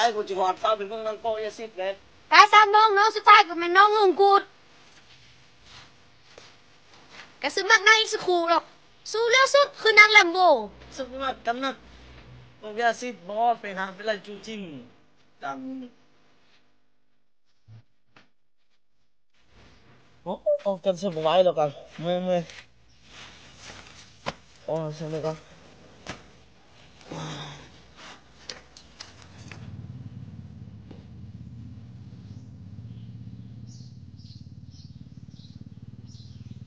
ອ້າຍ ກູຊິຮອດຟ້າວໄປເບິ່ງນາງເກາະຢາຊິດແດ່. ກາຍສາມນ້ອງເນາະ ສຸດທ້າຍກໍແມ່ນນ້ອງລົງກຸດ. ກະຊິມັກນາງອີກສາຄູດອກ ສູ້ເຫຼືອສຸດຄືນາງແລມໂບ. ສຸດຍອດກຳນັດ ພວກຢາຊິດບໍ່ໄປຫາໄປໄລ່ຈູຈິງ. ໂອ້ ອອກກັນສະບາຍແລ້ວກັນ ເມື່ອຍໆ. ໂອ້ ຊັ້ນແລ້ວກັນ.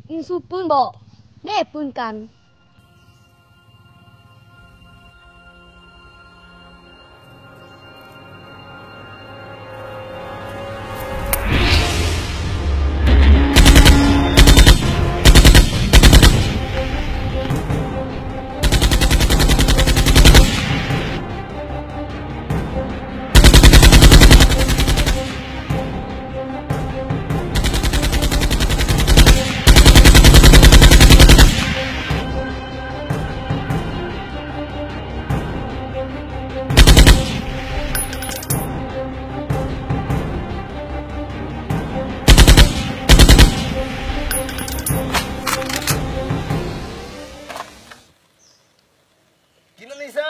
ມຶງສູ້ປືນບໍ່? ເດ້ ປືນກັນ. ກິນອັນນີ້ຊະ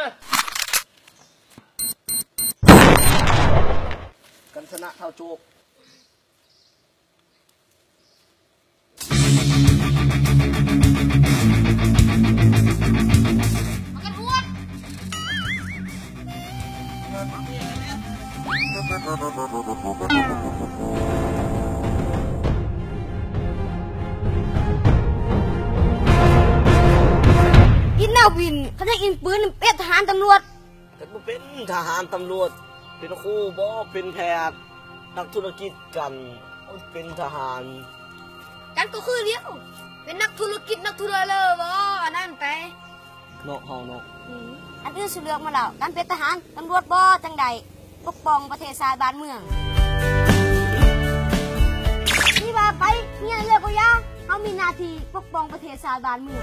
ກັນຊະນະທ້າວໂຈກ. ອິນນາວິນ ຄັນຍັງອິນປືນ ເປັນທະຫານຕຳຫຼວດ. ແຕ່ບໍ່ເປັນທະຫານຕຳຫຼວດ ເປັນຄູບໍ່ ເປັນແພດ ນັກທຸລະກິດກັນ ເປັນທະຫານ ກັນກໍຄືດຽວ ເປັນນັກທຸລະກິດ ນັກທຸລະເລີບໍ່ ອັນນັ້ນໄປ ເນາະ ເຮົາເນາະ. ອືມ ອັນອື່ນຊິເລືອກໝົດແລ້ວ ກັນເປັນທະຫານ ຕຳຫຼວດບໍ່ ຈັ່ງໃດ ປົກປ້ອງປະເທດຊາດບ້ານເມືອງ. ທີ່ວ່າໄປ ເມຍເລີກກໍຢ່າ ເຮົາມີໜ້າທີ່ປົກປ້ອງປະເທດຊາດບ້ານເມືອງ.